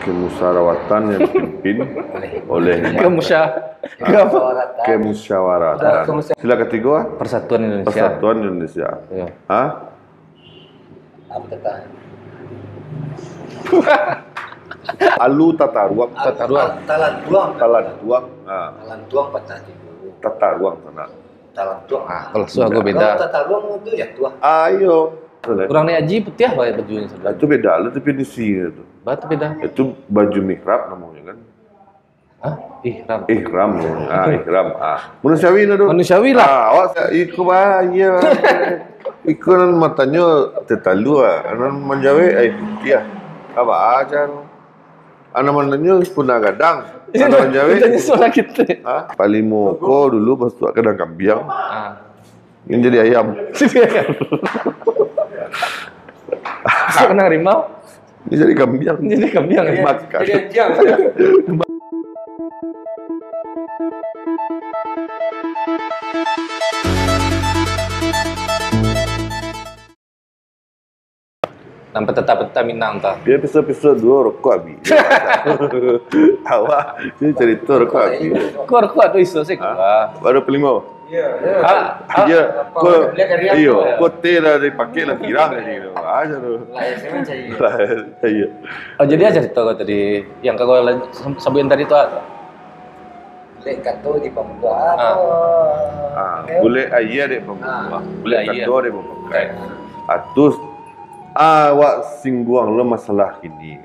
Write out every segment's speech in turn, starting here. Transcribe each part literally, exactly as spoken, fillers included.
Kemusyawaratan yang dipimpin oleh Kemusya. Ah, Ke apa? Kemusyawaratan. Sila ketiga, ah? Persatuan Indonesia. Persatuan Indonesia. Ya. Ha? Apa kata? Alu tataruang. Tataruang. Talantuang. Talantuang. Ha. Talantuang patah tigo. Tataruang sana. Talantuang. Ah. Kalau suah gue beda. Kalau tataruang tu jatuh. Ayo. Boleh. Kurang ni Aji putiah bae bajunya Nah, sudah. Itu beda lah definisi tu. Batu beda. Itu baju mihrab namanya kan. Hah? Ihram. Ihram. Ah, ihram. Ah. Manusiawi lah tu. Manusiawi lah. Ah, awak sa- iko bah, iya. Iko nan matanyo tetalu ah. Nan manjawek ai putiah. Apa aja tu? Anak mananyo punah gadang. Anak manjawek. Tanya soal kita. Ha? Palimo ko dulu masuak kandang kambiang. Ah. Ini jadi ayam. Masuk kena harimau. Ini jadi kambiang. Jadi kambiang. Makan. Jadi anjing. Nampak tetap tetap Minang ta. Dia episod-episod dua rokok habis. Awak ni cerita rokok habis. Kuat kuat tu isu sih. Ha? Baru palimo. Ya. Ah, Iya. Ko Dia kari iyo, apa? Ko teh dah dipakai lah girang tadi tu. Aja tu. Lah, saya kan cari. Iya. Oh, jadi aja cerita kau tadi yang kau la- sabutin tadi tu ah. Lek kato di pambuka. Ah. Ah, bulek aia dek pambuka. Bulek Aia. Kato dek pambuka. Atus awak singguang lo masalah kini.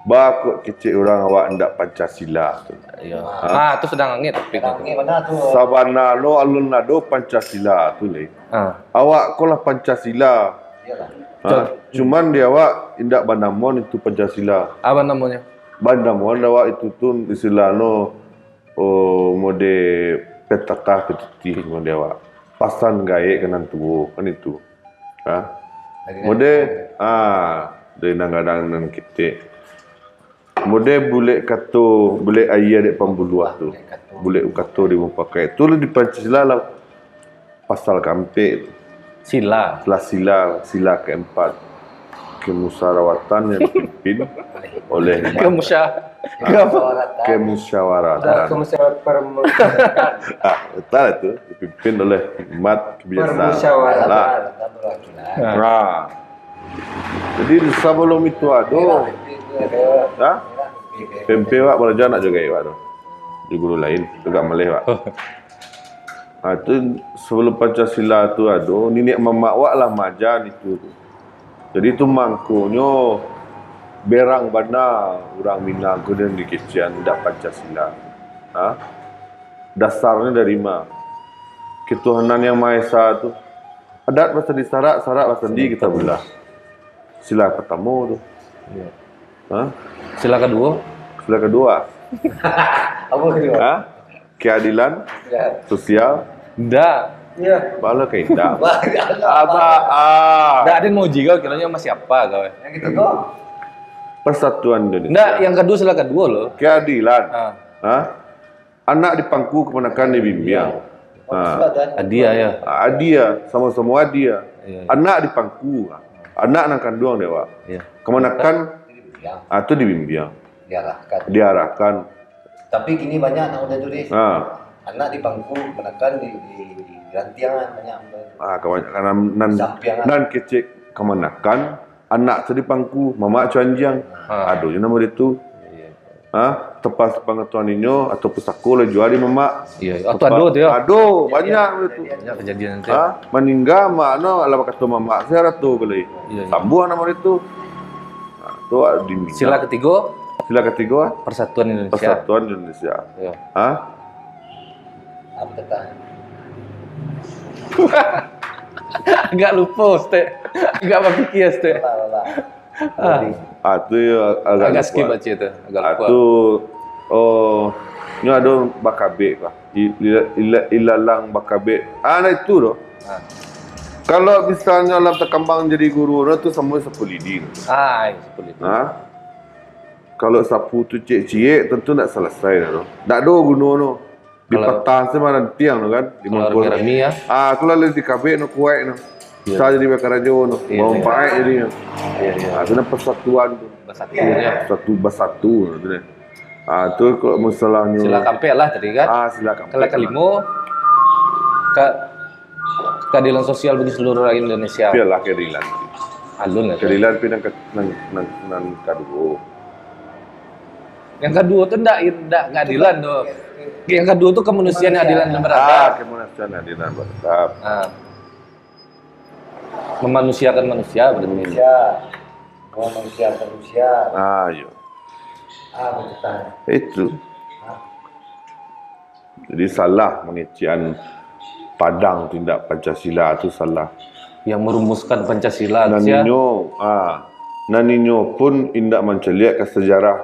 Bakok kecek orang awak ndak Pancasila tu. Iya. Ah, tu sedang angin topik tu. Angin mana tu? Sabana lo alun ado Pancasila tu leh. Ah. Awak ko lah Pancasila. Iyalah. Ha? Cuman di awak indak banamuan itu Pancasila. Apa namanya? Banamuan awak itu tu istilah no oh, mode petata petiti mode awak. Pasan gaek ka nan tuo kan itu. Ha? Mode ah dari nan gadang nan ketek. Mode bulek kato, bulek aia dek pambuluah tu. Bulek kato di mupakai. Tu lah di Pancasila lah pasal kaampek tu. Sila. Lah sila, sila keempat. Kemusyawaratan yang dipimpin oleh Kemusya. Apa? Kemusyawaratan. Kemusyawaratan. Ah, betul lah tu. Dipimpin oleh Mat kebiasaan. Permusyawaratan. Lah. Nah. Jadi sebelum itu ado, ha? P M P wak belajar nak jaga wak tu. Di guru lain, agak maleh wak. Ha, tu sebelum Pancasila tu ado, niniak mamak wak lah maja itu tu. Jadi tu mangkonyo berang bana urang Minang ko nan dikecekan indak Pancasila. Ha? Dasarnyo dari ma? Ketuhanan Yang Maha Esa tu. Adat basandi sarak, sarak basandi kita belah. Sila pertamo tu. Iya. Ha? Sila kedua. Sila kedua. Apa kedua? Ha? Keadilan Ya. sosial. Ndak. Ya. Bala ka indak. Wah, ya Allah. Abah ah. Ndak ada yang mau jigo kiranya masih apa kau. Yang ketiga. Persatuan Indonesia. Ndak, yang kedua sila kedua loh. Keadilan. Ah. Ha? Anak di pangku kamanakan di bimbiang. Ha. Sebab dan Adia ya. Adia, sama-sama adia. Iya, iya. Anak di pangku. Anak nan kanduang dek wak. Iya. Kamanakan Ya, ah, tu di bimbiang. diarahkan. Diarahkan. Tapi kini banyak nak udah tulis. Ha. Anak di pangku, kamanakan di, di, di rantiangan banyak udah. Ah, kawan nan nan, Sampiangan. Nan kecek kamanakan anak tu di pangku, mamak cuanjiang. Ha. Ado je nama dia tu. Ha? Tepas pengetahuan inyo atau pusako lah jua di mamak. Iya, atau ado tu ya. Ado, banyak dia tu. Banyak kejadian tu. Ha? Maningga mak no, alah bakato mamak saya ratu kali. Iya, iya. Sambuang nama dia tu. Ha, tu ah, di Minang. Sila ketiga Sila ketiga Persatuan Indonesia. Persatuan Indonesia. Ya. Ha? Apa kata? Agak lupa Ustaz. Agak berpikir Ustaz. Alah, alah. Ah. Ah, tu ya agak, Agak lupa. Skip baca tu. Agak Ah, lupa. tu oh nyo ado bakabek lah. I- ila- ila- Ilalang bakabek. Ah, nah itu tu. Ah. Kalau misalnya alam takambang jadi guru no tu sama sapu lidi. Ah, iya, seperti itu. Ha? Kalau sapu tu ciek-ciek tentu nak selesai dah tu. Tak ada guna no. Di Kalau- patah tu mah rantiang tu kan. Di Kalau mangkuk. rami-rami ya. Ah, kalau lah dikabek no kuat no. Iya. Bisa jadi bakarajo no. Iya, Bawa iya. paek jadi no. Iya, iya. Ah, tu nama persatuan tu. Basatu, ya. Satu basatu gitu deh. Ah, tu kalau masalahnya. Sila kampek lah tadi kan. Ah, sila kampek. Kalau lah. Kalimo, ka-, keadilan sosial bagi seluruh rakyat Indonesia. Biarlah keadilan. Alun lah tu. Keadilan pi nan ka-, nan, nan, nan kaduo. Yang kaduo tu ndak, ndak keadilan tu. Yang kaduo tu kemanusiaan yang adil dan beradab. Ah, kemanusiaan yang adil dan beradab. Ah. Memanusiakan manusia, berarti. Hmm. Manusia. Memanusiakan manusia. Ah, iyo. Ah, betul. Itu. Ah. Jadi, salah mangecekan Padang tu indak Pancasila tu salah. Yang merumuskan Pancasila tu sia? Nan inyo, ah, nan inyo pun indak mancaliak ka sejarah.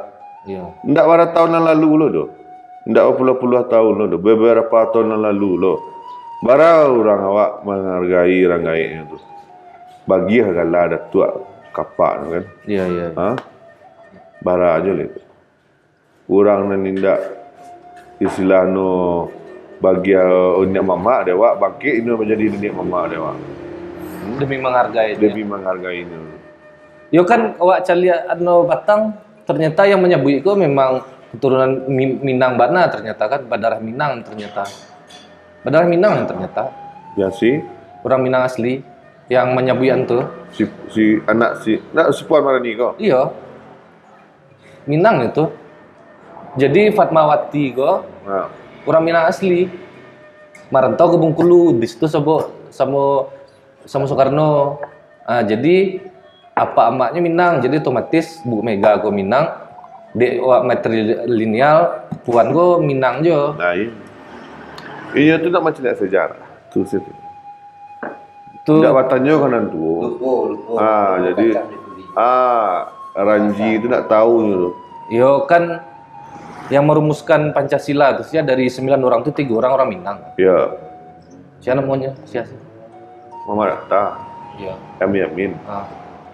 Iya. Indak bara taun nan lalu lo doh. Indak bapuluah-puluah taun lo doh. Beberapa taun nan lalu lo. Bara urang awak manghargai urang gaeknyo tu. Bagiah gala Datuak Kapak tu kan. Iya, iya. Ha? Bara ajo lah itu. Urang nan indak, istilahnyo, bagiah niniak mamak dek awak, bangkek inyo manjadi niniak mamak dek awak. Hmm? Demi manghargai inyo. Demi manghargai inyo. Yo kan, awak caliak anu batang, ternyata yang manyabuik ko memang keturunan Mi-, Minang bana, ternyata kan, badarah Minang ternyata. Badarah Minang ternyata. Ya, si? Urang Minang asli yang manyabuikan tu. Si, si anak si, nak si Puan Maharani ko? Iyo. Minang itu. Jadi Fatmawati ko, ha, urang Minang asli. Marantau ka Bengkulu, di situ sabo-, samo, samo Soekarno. Ah, jadi apak amaknyo Minang, jadi otomatis Bu Mega ko Minang. Dek awak matrilineal, Puan ko Minang jo. Nah, iyo. Inyo tu nak mancaliak sejarah. Tu situ. Tu. Indak batanyo ka nan tuo. Lupo, lupo. Ah, lupo jadi, kacang di kulit. Ah, Ranji tu ndak tahu tu. Yo kan, yang merumuskan Pancasila tu, sia dari sembilan orang tu, tigo orang, orang Minang. Ya. Sia namonyo? Sia, sia. Muhammad Hatta. Ya. Yamin Yamin. Ah.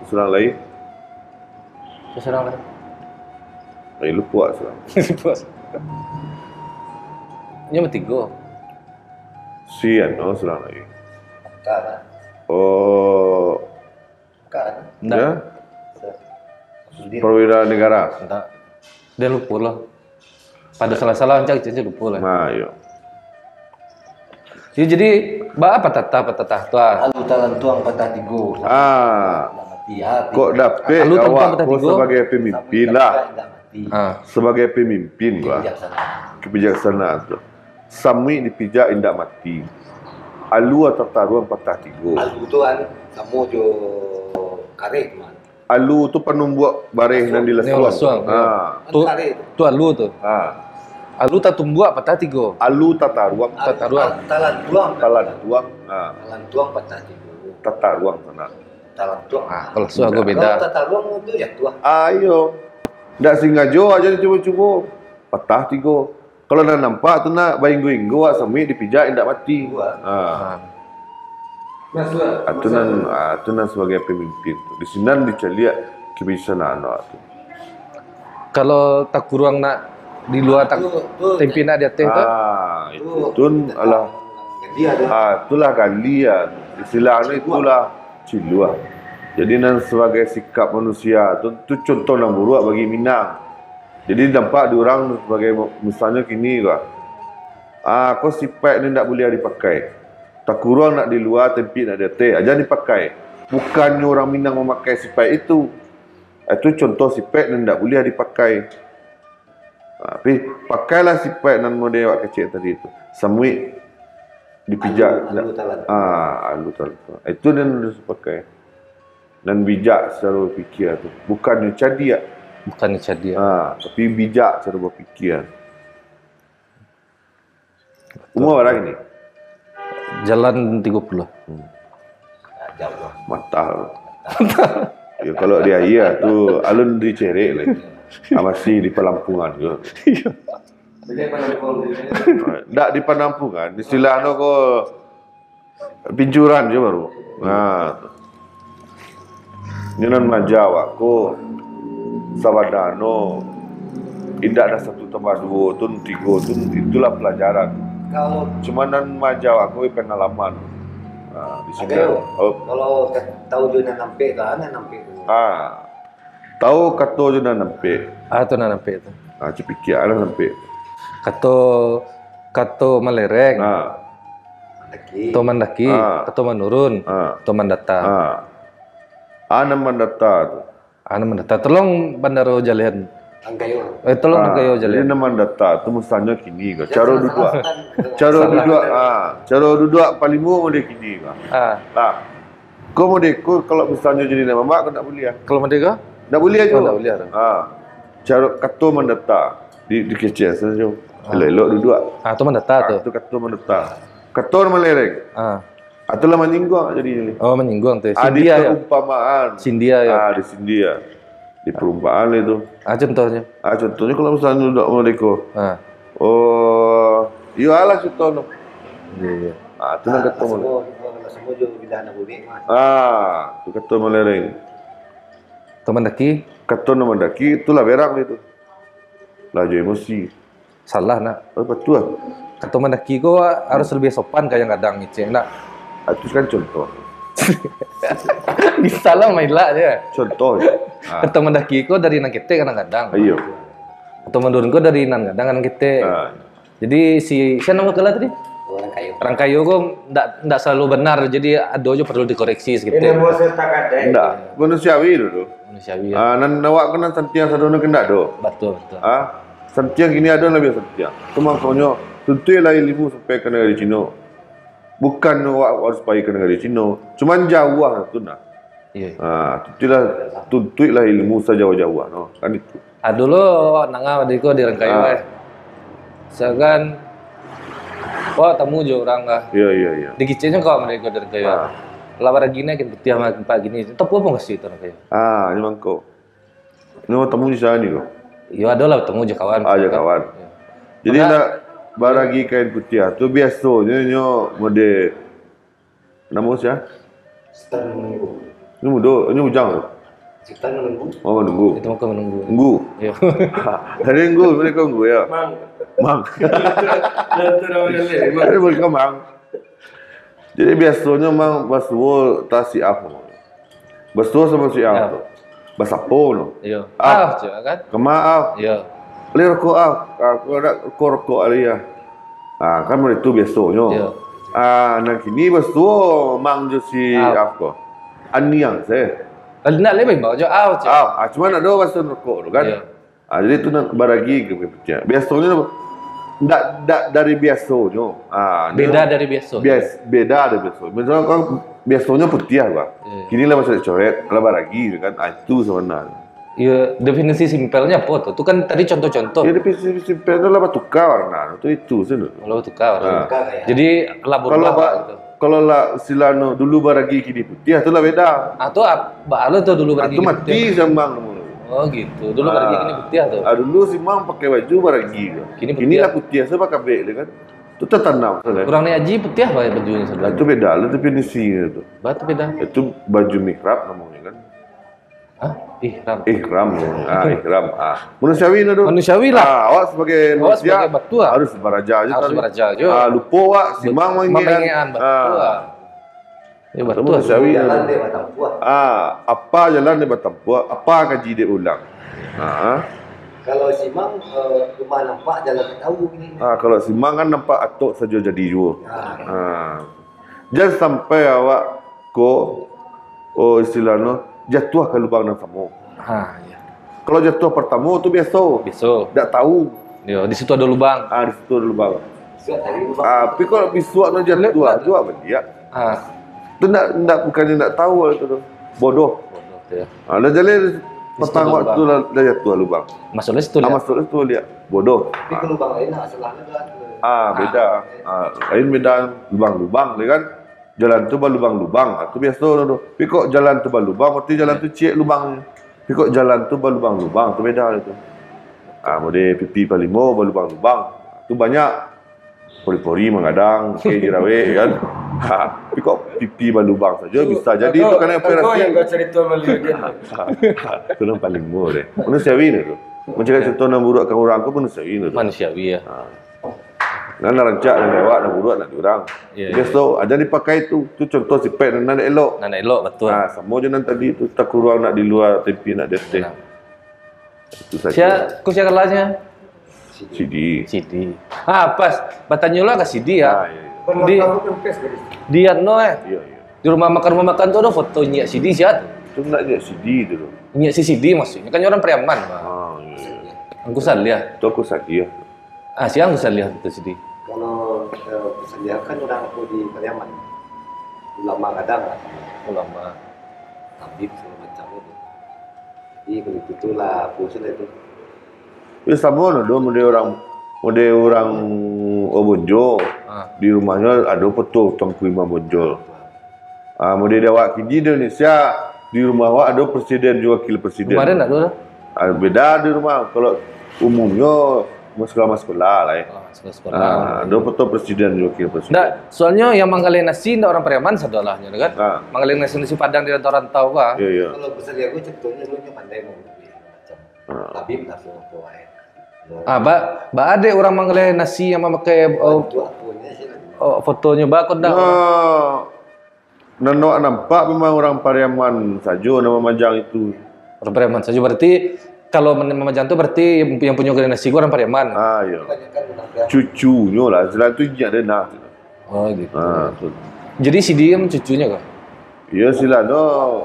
Surang lai? Sia surang lai? Ai, lupo surang. Lupo. Nyo batigo. Si anu, surang lai. Kan. Oh. Kan. Ndak. Ya? Sudin. Perwira negara. Ndak. Dia lupo lah. Pada salah-salah, ancak, ancak lupo lah. Nah, iyo. Ya, jadi, baa patatah, patatah tu, ah? Alu talantuang patah tigo. Ah. Ndak mati, ah, kok dapek awak ko sabagai pemimpin lah. Ndak mati. Ah. Sabagai pemimpin, bah. Kebijaksanaan. Kebijaksanaan tu. Samuik dipijak indak mati. Alu atau taruang patah tigo. Alu tu kan samo jo kareh tu kan. Alu tu panumbuak bareh nan dilasuang. Dilasuang, ha. Tu, tu alu tu. Ha. Alu tatumbuak patah tigo. Alu tataruang. Tataruang. Talantuang. Talantuang. Ha. Talantuang patah tigo. Tataruang sana. Talantuang. Ah, kalau suah ko beda. Kalau tataruang tu jatuah. Ayo. Ndak singajo aja dicubo-cubo. Patah tigo. Kalau nan nampak tu nak bainggo-inggo, wak samuik dipijak indak mati. Ha. Ah, tu nan, ah, tu nan sabagai pamimpin tu. Di sinan dicaliak kabijaksanaan awak tu. Kalau takuruang nak di lua, tak, tempi nak di ateh tu? Ah, itu tu alah. Ah, itulah gali ah. Istilah ni itulah ciluah. Jadi nan sabagai sikap manusia tu, tu contoh nan buruak bagi Minang. Jadi, nampak di urang tu sabagai, misalnyo kini ko, ah, ko sipaik ni ndak buliah dipakai. Takuruang nak di lua, tempi nak di ateh, jan dipakai. Bukannyo urang Minang mamakai sipaik itu. Itu contoh sipaik nan ndak buliah dipakai. Ah, tapi pakailah sipaik nan model awak kecek tadi tu. Samuik dipijak. Alu, alu talan. Ah, alu talan. Itu nan harus pakai. Nan bijak secara berpikir tu. Bukannyo cadiak. Bukannyo cadiak. Ha, tapi bijak cara berpikir. Umur bara kini? Jalan tigo puluah. Hmm. Matah. Ya, kalau di aia tu, alun dicerek lai. Ah, masih di palampuangan tu. Iya. Ndak di palampuangan. Istilahnyo ko, pincuran jo baru. Nah, nyo nan maaja awak ko sabananyo indak ado satu tambah duo tu, tigo tu, itulah palajaran. Kalau cuma nan maaja awak ko pangalaman. Nah, di siko. Agak, oh. Kalau ka-, tahu jo nan nampek tu, nan nampek tu. Ah. Tau kato jo nan ampek. Ah, tu nan ampek tu. Ah, cipikiak nan ampek. Kato, kato malereng. Ah. Kato mandaki, ah, kato manurun, ah, kato mandata. Ah. Ah, nan mandata tu. Ah, nan mandata. Tolong bandaro jalehan. Rangkayo. Eh, tolong, ah, rangkayo jalehan. Jadi nan mandata tu mustanyo kini ko. Caro duduak. Caro duduak, ah, caro duduak palimo model kini ko. Ah. Lah. Ko model ko, kalau misalnyo jadi nan mamak, ko ndak buliah. Kalau model ko? Ndak buliah juo. Oh, ndak buliah tu. Ha. Caro kato mandata di, di kecek sajo. Ah. Elok-elok duduak. Ah, tu mandata tu. Ah, tu kato mandata. Kato nan malereng. Ah. Ah, tu lah manyingguang jadi ni. Oh, manyingguang tu. Ah, di perumpamaan. Sindia, yo. Ah, di sindia. Di perumpamaan itu. Ah, contohnyo? Ah, contohnyo kalau misalnyo duduak model ko. Ah. Oh, iyo alah contohnyo. Iya, iya. Ah, tu nan kato. Semua, semua jo bilah anak bulik, Mas. Ah, tu kato malereng. Kato mandaki? Kato nan mandaki, itulah berang itu. Lah jo emosi. Salah, nak. Oh, batua. Kato mandaki ko harus lebih sopan ka yang gadang, ngecek, nak. Ah, itu kan contoh. Bisa lah mailak je. Contoh je. Ah. Kato mandaki ko dari nan ketek ka nan gadang. Iyo. Kato manurun ko dari nan gadang ka nan ketek. Ah. Jadi si, siapa nama kala tadi? Rangkayo. Rangkayo ko ndak, ndak selalu benar, jadi ado jo perlu dikoreksi sedikit. Ini mau serta kadai. Ndak, manusiawi dulu. Manusiawi, yo. Ah, nan awak ko nan santiang sadono kan ndak ado. Batua, batua. Ah, santiang kini ado nan labiah santiang. Tu makonyo, tuntuiklah ilmu sampai ka nagari Cino. Bukan awak harus pai ka nagari Cino. Cuman jauah tu nah. Iyo. Ah, tuntuiklah, tuntuiklah ilmu sajauah-jauah no. Kan itu. Ah, dulu awak nangah di ko di Rangkayo, ah, eh. Misalkan, awak tamu jo urang lah. Iyo, iyo, iyo. Dikiceknyo kau mereka di Rangkayo. Ah. Lah baragi ni kan putiah mah, tempat gini. Tapi apa kasih tu Rangkayo? Ah, ini mangko. Nyo tamu di sana ni ko? Iyo, ado lah tamu jo kawan. Ah, jo kawan. Iyo. Jadi, nak baragi kain putiah tu biasonyo nyo mode, namo sia? Setan menunggu. Ni mudo, ni bujang tu. Setan menunggu. Oh, menunggu. Itu mako menunggu. Nunggu. Iyo. Dari nunggu, mereka nunggu ya. Mang. Mang. Dari mereka mang. Jadi, biasonyo mang basuo tasi ah. Basuo samo si ah tu. Basapo no. Iyo. Ah. Ah, cak kan? Kama ah. Iyo. Bali rokok ah. Ah, ko nak rokok, rokok ali ah. Ah, kan model tu biasonyo. Iyo. Ah, nan kini basuo mang jo si ah ko. Aniang se. Nak lebih bau jo ah, cak. Ah, ah, cuma nak do baso rokok tu kan. Iyo. Ah, jadi tu nan baragi ka putiah. Biasonyo ndak, ndak dari biasonyo. Ah, beda dari biaso. Bias-, beda dari biaso. Misalkan biasonyo putiah, bah. Iyo. Kini lah masuk coret, lah baragi kan. Ah, itu sabananyo. Iyo, definisi simpelnyo apo tu? Tu kan tadi contoh-contoh. Iyo, definisi simpelnyo lah batuka warna. Tu itu sajo. Lah batuka warna. Ah. Jadi lah berubah gitu. Kalau lah istilahno dulu baragi kini putiah tu lah beda. Ah, tu ap-, baa lo tu dulu baragi kini putiah. Ah, tu mati si mang tu. Oh, gitu. Dulu baragi kini putiah tu. Ah, dulu si mang pakai baju baragi tu. Kini putiah. Kini lah putiah, sabab kabek tu kan. Tu tatanam tu kan. Urang naiak haji putiah pakai bajunyo sabalum. Ah, tu beda lo tu definisi tu. Baa tu beda? Itu baju mihrab namonyo kan. Hah? Ihram. Ihram. Ah, ihram. Ah. Manusiawi lah tu. Manusiawi lah. Ah, awak sabagai manusia harus baraja je. Harus baraja je. Ah, lupo awak, si mang mangingekan. Mangingekan, batua. Ah. Yo, batua. Manusiawi. Jalan dek batampuah. Ah, apa jalan dek batampuah, apa kaji dek ulang. Ah. Kalau si mang, eh, rumah nampak, jalan tak tahu ni. Ah, kalau si mang kan nampak atok sajo jadi juo. Ah. Ah. Jan sampai awak ko, oh, istilahno, jatuah ka lubang nan samo. Ha, iyo. Kalau jatuah partamo tu biaso. Biaso. Dak tahu. Yo, di situ ado lubang. Ah, di situ ado lubang. Ah, tapi kalau bisuak no jatuah juo baliak. Ah. Tu ndak, ndak, bukannyo ndak tahu itu tu. Bodoh. Bodoh tu, yo. Ah, lah jaleh patang waktu lah, lah jatuah lubang. Masuklah situ. Ah, masuklah situ baliak. Bodoh. Tapi ka lubang lain lah, salah lah tu. Ah, beda. Ah, lain beda lubang-lubang, ya kan? Jalan tu balubang-lubang, ah, tu biaso tu. Tapi kok jalan tu balubang, berarti jalan tu ciek lubangnyo. Tapi kok jalan tu balubang-lubang, tu beda tu. Ah, model pipi palimo balubang-lubang. Tu banyak pori-pori manggadang, pakai jerawek, kan. Ha, tapi kok pipi balubang sajo bisa jadi tu kanai operasi. Kau cerita balik kan. Tu nan paling murah. Manusiawi tu. Mencari cerita nan buruak ka urang tu manusiawi tu. Manusiawi, ya. Ha. Nan rancak nan lewat, nan buruak nan di urang. Iyo, iyo. Biaso, jan dipakai tu. Tu contoh sipek nan, nan elok. Nan elok, batua. Ha, samo jo nan tadi tu, takuruang nak di lua, tapi nak di ateh. Nah. Itu saja. Sia, ku sia kelasnya? Sidi. Sidi. Ah, pas. Batanyolah ka Sidi, ya. Ah, iya, iya. Di, di anu, eh. Iya, iya. Di rumah makan, rumah makan tu ado foto nyiak Sidi, sia tu? Itu ndak nyiak Sidi tu. Nyiak si Sidi maksudnya. Kan orang Pariaman. Ah, iya, iya. Angku Saliah. Itu Angku Saliah. Ah, sia Angku Saliah tu, Sidi? Kalau, eh, Angku Saliah kan orang apa di Pariaman. Ulama gadang lah. Ulama. Tabib segala macam itu. Jadi, kalau gitu lah, pusing lah itu. Ya, samo lah, do, model urang, model urang, oh, Bonjol. Ah. Di rumahnyo ado foto Tuanku Imam Bonjol. Ah, model di awak kini di Indonesia, di rumah awak ado presiden jo wakil presiden. Kemarin ado lah. Ah, beda di rumah. Kalau umumnyo, sekolah-sekolah lah, eh. Oh, sekolah-sekolah. Ah, ado foto presiden jo wakil presiden. Ndak, soalnyo yang manggaleh nasi ndak urang Pariaman sadolahnyo, kan? Ah. Manggaleh nasi, nasi Padang di rantau-rantau, kan? Iya, iya. Kalau Angku Saliah, gue contohnya dulu nyo pandai mau macam. Ah. Tabib langsung apa wae. Ah, ba, ba ade urang manggaleh nasi yang mamakai, oh, bantuak aponyo sih lah. Oh, fotonyo ba, kok ndak? Nah, nan awak nampak memang urang Pariaman sajo nan mamajang itu. Urang Pariaman sajo, berarti kalau men-, mamajang tu berarti yang, yang punyo galeh nasi ko urang Pariaman? Ah, iya. Kebanyakan urang Pariaman. Cucunyo lah, istilah tu inyo ado nah. Oh, gitu. Ah, tu. Jadi, Sidi kan cucunyo kah? Iya, silano.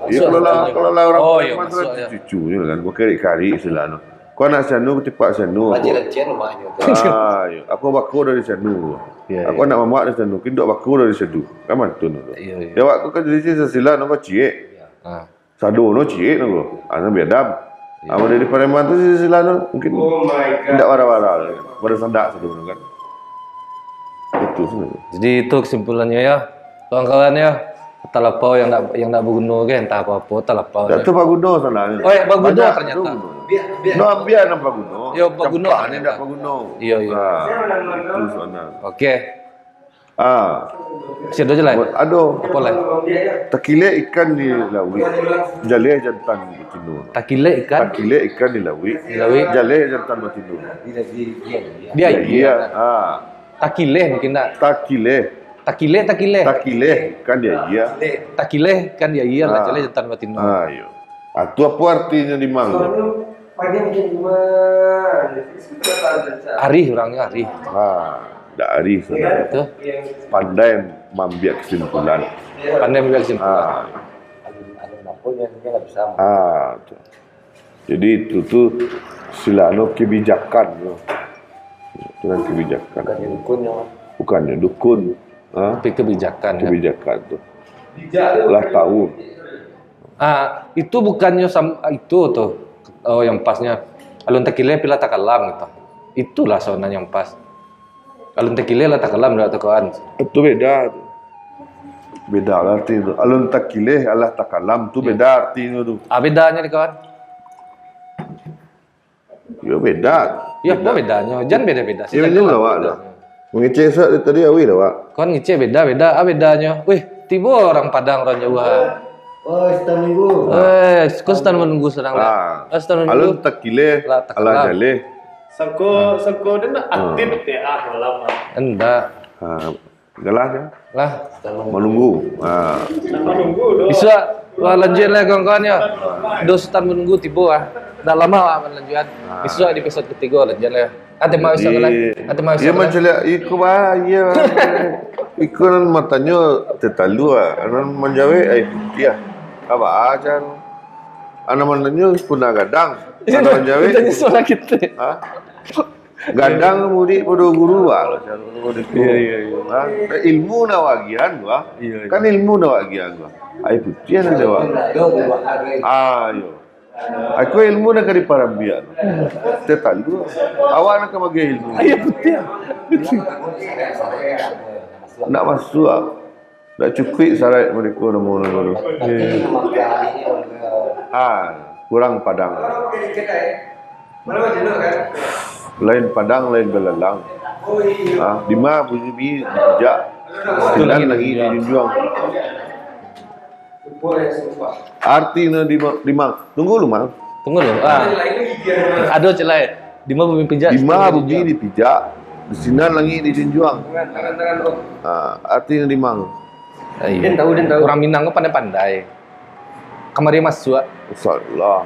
Iya, kalau lah, kalau lah urang Pariaman, oh, iya, tu lah cucunyo kan. Bukan karik-karik silano. Ko anak sianu, tipak sianu. Rancak-rancak rumahnyo tu. Ah, iya. Aku bako dari sianu. Iya, iya. Aku anak mamak dari sianu. Kini awak bako dari sianu. Kan mantun tu. Iya, iya. Di awak ko kan jadi silsila no ko ciek. Iya. Ah. Sado no ciek no ko. Ah, no biadab. Iya. Amun dari Pariaman tu silsila no mungkin indak wara-wara. Pada sandak sado no kan. Itu sajo. Jadi itu kesimpulannya ya, kawan-kawan ya. Talapau yang ndak, yang ndak baguno ke, entah apo-apo, talapau. Ndak tu baguno sabananyo. Oh, ya, baguno ternyata. Banyak tu baguno. Biak, biak. No, biak nan baguno. Yo, baguno. Campak ni ndak baguno. Iyo, iyo. Nah, itu sabananyo. Oke. Ah. Masih ado je lah. Ado. Apo lah? Takilek ikan di lauik, jaleh jantan batino. Takilek ikan? Takilek ikan di lauik. Di lauik. Jaleh jantan batino. Di aia. Di aia. Ah. Takileh mungkin ndak? Takileh. Takileh, takileh. Takileh kan di aia. Takileh kan di aia lah, ah, jaleh jantan batino. Ah, iyo. Ah, tu apo artinyo, Dimang? Arih urangnyo, arih. Ah, ndak arih sabananyo. Betul. Pandai maambiak kesimpulan. Pandai maambiak kesimpulan. Ah. Ah, tu. Jadi, itu tu silano kebijakan tu. Itu kan kebijakan. Bukan dukun, ya. Bukannya dukun. Ha? Tapi kebijakan, ya. Kebijakan tu. Lah tahu. Ah, itu bukannyo sam-, itu tu. Oh, yang pasnya. Alun takileh, pilah takalam, gitu. Itulah sabananyo yang pas. Alun takileh lah takalam, ndak tu, kawan. Itu beda tu. Beda lah arti tu. Alun takileh, alah takalam tu, ya, beda artinyo tu. Ah, bedanyo ni, kawan. Yo, beda. Ya, apo bedanyo? Jan beda-beda. Yo, silakan beda lah, awak beda. Dah. Mangecek sak dari tadi, awih dah, awak. Kawan ngecek beda-beda. Ah, bedanyo. Wih, tibo urang Padang, urang jauah. Oh, Sutan Manunggu. Eh, ko Sutan Manunggu sadang dah. Ah. Ah, Sutan Manunggu. Alun takileh, lah takalam. Alah jaleh. Sangko, ah, sangko den ndak aktif T A malam, ah. Ndak. Ah, galah je. Lah. Manunggu. Ah. Sutan Manunggu tu. Bisuak, wah, lanjuik lah, kawan-kawan, yo. Do Sutan Manunggu tibo, ah. Ndak lamo, ah, lanjuikan. Ah. Bisuak di episode katigo, lanjuik lah. Ah, tema episode lah. Ah, tema episode lah. Mancaliak iko, bah, iyo. Iko nan matanyo tetalu, ah. Nan manjawek, ai putiah. Apa aja? Anak mananyo punah gadang. Anak manjawek. Tanya soalan kita. Ha? Gadang murid pado guru, bah, lah, caro ko. Iya, iya, iya. Ha? Ilmu nan wagian, bah. Iya, iya. Kan ilmu nan wagian, bah. Ai putiah nan jawab. Ah, iyo. Aku ilmu nan ka diparambiak. Tetalu. Awak nan ka magiah ilmu. Ai putiah. Nak masuak. Ndak cukuik saraik mariko namo-namo tu. Iya, iya. Ah, kurang Padang. Lain Padang, lain belalang. Ah, dima bumi dipijak, sinan langik dijunjuang. Arti no dima, dima. Tunggu lu, Mang. Tunggu lu. Ah. Ado celai. Dima bumi pijak, dima bumi dipijak, sinan langik dijunjuang. Ah, arti no dima. Ai. Den tahu, den tahu. Urang Minang ko pandai-pandai. Kamari masuak. Insyaallah.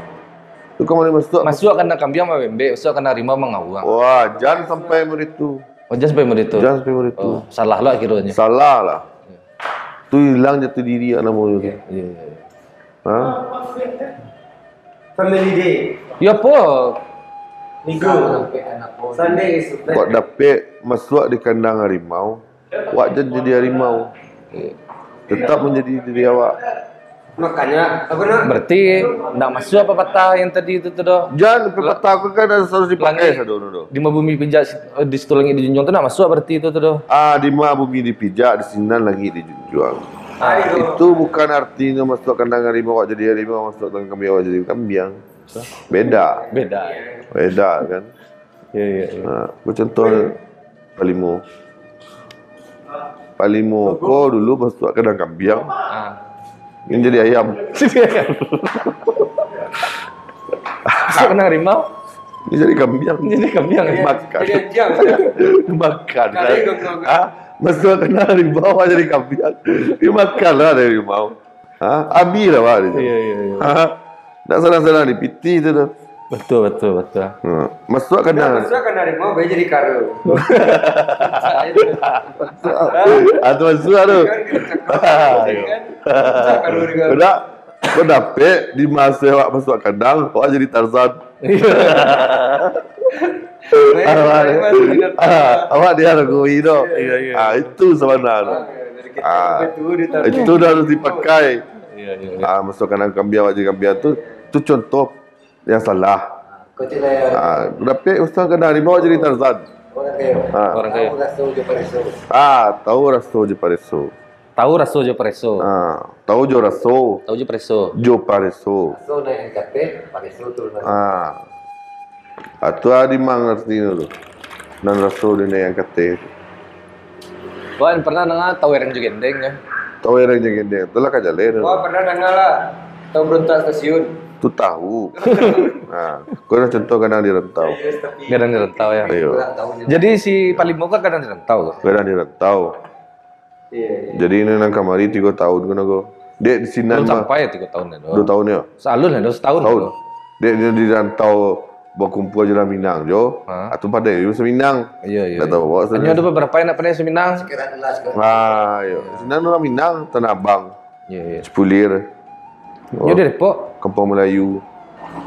Tu kok masuak? Masuak kandang kambiang mambembek, masuak kandang harimau mangauang. Wah, jan sampai mode tu. Oh, jan sampai mode tu. Jan sampai mode tu. Oh, salah lah kironyo. Salah lah. Tu hilang jati diri namo tu. Iya, iya, iya. Ha? Family day. Ya apo? Minggu. Sunday is Kok dapek masuak di kandang harimau, wak jan jadi harimau. Tetap manjadi diri awak. Makanya, apa nak? Berarti ndak masuak pepatah yang tadi tu, tu doh. Jan, pepatah ko kan harus dipakai sado tu doh. Di ma bumi pijak, di situ langik dijunjuang tu ndak masuak berarti tu, tu doh. Ah, di ma bumi dipijak, di sinan langik dijunjuang. Ah, itu bukan artinyo masuak kandang harimau awak jadi harimau, masuak kandang kambiang awak jadi kambiang. Beda. Beda. Beda kan? Iya, iya, iya. Ha, ko contoh palimo. Palimo ko dulu masuak kandang kambiang. Ah. Ini jadi ayam. Masuak kandang harimau. Ini jadi kambiang. Jadi kambiang, ya? Makan. Jadi anjing. Makan. Kan? Ha? Masuak kandang harimau jadi kambiang. Dia makan lah dari harimau. Ha? Abih lah, Pak, dia tu. Iya, iya, iya. Ha? Ndak sanang-sanang dipitih tu, tu. Betul, betul, betul. Ha. Masuak kandang. Masuak kandang harimau, baru jadi kara. Ah, tu masuak tu. Kan kena cakap, kan? Cakap dulu dengan. Udah, kau dapek di masa awak masuak kandang, awak jadi Tarzan. Iya. Awak, awak dihargoi tu. Iya, iya. Ah, itu sabananyo. Ah, itu dah harus dipakai. Iya, iya, iya. Ah, masuak kandang kambiang, awak jadi kambiang tu, tu contoh yang salah. Ah, dapek masuak kandang harimau jadi Tarzan. Ah. Orang kaya. Ah, tahu raso jo pareso. Tahu raso jo pareso. Ah, tahu jo raso. Tahu jo pareso. Jo pareso. Raso nan kateh, pareso tu nan. Ah. Atu adi mang artinyo tu. Nan raso di nan kateh tu. Wan, pernah danga tahu ereng jo gendeng, ya? Tahu ereng jo gendeng. Tu lah ka jaleh tu. Wah, pernah danga lah. Tahu berontak stasiun. Tu tahu. Nah, ko lah contoh gadang di rantau. Gadang di rantau, ya. Iyo. Jadi si Palimo kan gadang di rantau. Gadang di rantau. Iya, iya. Jadi, ini nan kamari tigo tahun ko nah ko. Dek di sinan mah. Belum sampai tigo tahun lah, duo tahun, yo? Salun lah, duo tahun. Tahun. Dek di, di rantau bakumpua jo urang Minang jo. Ha? Atu pandai jo bahasa Minang. Iya, iya. Ndak tahu bawa. Hanyo ado beberapa yang ndak pandai bahasa Minang. Ah, iyo. Sinan urang Minang, Tanah Abang. Iya, iya. Cipulir. Yo, di Depok. Kampung Melayu.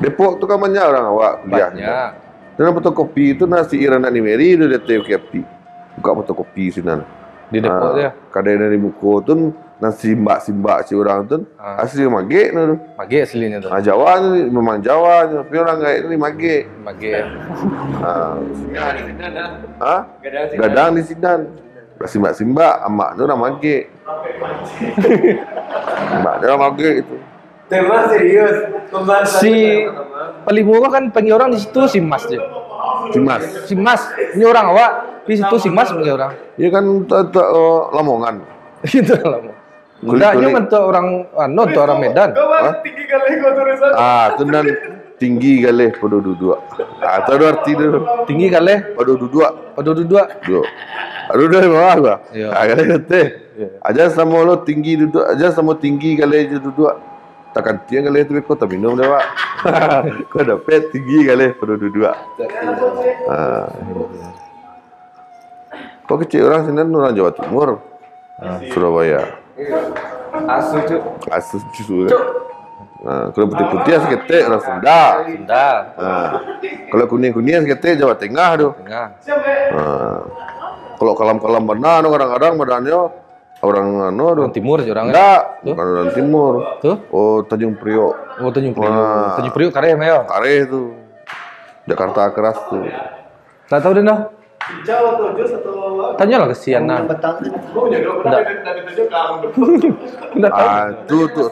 Depok tu kan banyak urang awak kuliah. Banyak. Dan fotokopi tu nasi iran nak dimeri tu di ateh Bukik Api. Buka fotokopi sinan. Di Depok tu, yo? Kadai nan di muko tu, nan simbak-simbak si urang tu, asli magek tu. Magek aslinyo tu. Ah, Jawa tu memang Jawa tu, tapi urang gaek tu magek. Magek. Ah. Ha? Gadang di sinan. Gadang di sinan. Simbak-simbak, amak tu urang magek. Amak tu urang magek itu. Tema serius. Pembahasan si pertama. Palimo kan panggil urang di situ si Mas je. Si Mas. Si Mas, ini urang awak, di situ si Mas panggil urang. Iyo kan, tak, tak, oh, Lamongan. Itu Lamongan. Kulik-kulik. Ndak, nyo untuk urang, anu, untuk urang Medan. Hah? Tinggi kali kau tulisan. Ah, tu nan tinggi galeh pado duduak. Ah, tu ado arti tu. Tinggi galeh? Pado duduak. Pado duduak. Duduak. Ado dari bawah gua. Iyo. Ah, galeh teh. Iyo. Aja samo lo tinggi duduak, aja samo tinggi galeh jo duduak. Takantiang galeh tu beko taminum deh, Pak. Kau dapek tinggi galeh pado duduak. Ah. Kau kecek urang sinan urang Jawa Timur. Ah. Surabaya. Asu, Cuk. Asu, Cuk. Nah, kalau putih-putih saketek urang Sunda. Sunda. Nah, kalau kuning-kuning saketek Jawa Tengah tu. Tengah. Nah, kalau kalam-kalam bana tu kadang-kadang badannyo urang anu tu. Urang timur je urang, eh? Ndak, bukan urang timur. Tu? Oh, Tanjung Priok. Oh, Tanjung Priok. Nah. Tanjung Priok kareh mah, yo? Kareh tu. Jakarta keras tu. Tak tahu deh, nah. Hijau atau jus atau apa? Tanyalah kasihan, nah. Ndak. Ndak tahu. Ah, tu, tu.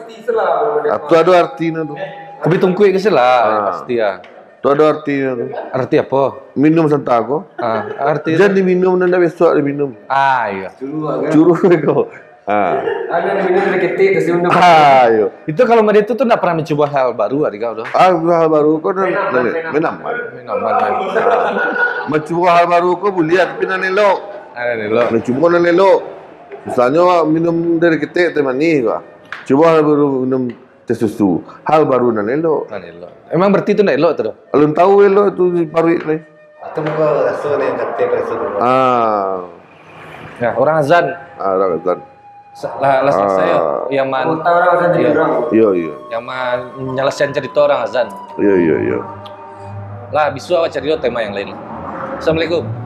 Ah, tu ado arti nah tu. Kopi tungkuik ke sila, ah, pasti, ah. Tu ado arti nah tu. Arti apa? Minum santa ko. Ah, arti. Jan diminum, nan dak besok diminum. Ah, iyo. Curuh ko. Ha. Ado minum dari ketek ke siunduk. Ha, iyo. Itu kalau model itu tu ndak pernah mencuba hal baru, ah, di kau tu. Ah, hal baru ko nan, nan, menaman. Menaman, kan? Ha. Mencuba hal baru ko buliah, tapi nan elok. Ah, nan elok. Mencuba nan elok. Misalnyo, minum dari ketek teh manih ko. Cuba hal baru, minum Susu. Hal baru nan elok. Nan elok. Emang berarti tu ndak elok tu doh? Alun tahu elok tu di paruik tu. Atau muka raso ni, kata raso tu. Ah. Ya, orang azan. Ah, orang azan. Sa- Lah, lah selesai yo. Ah. Yang man, Otak orang macam Iya. orang. Yo, yo. Yang manyalaskan cerita orang azan. Yo, yo, yo. Lah, bisu awak cari lo tema yang lain lah. Assalamualaikum.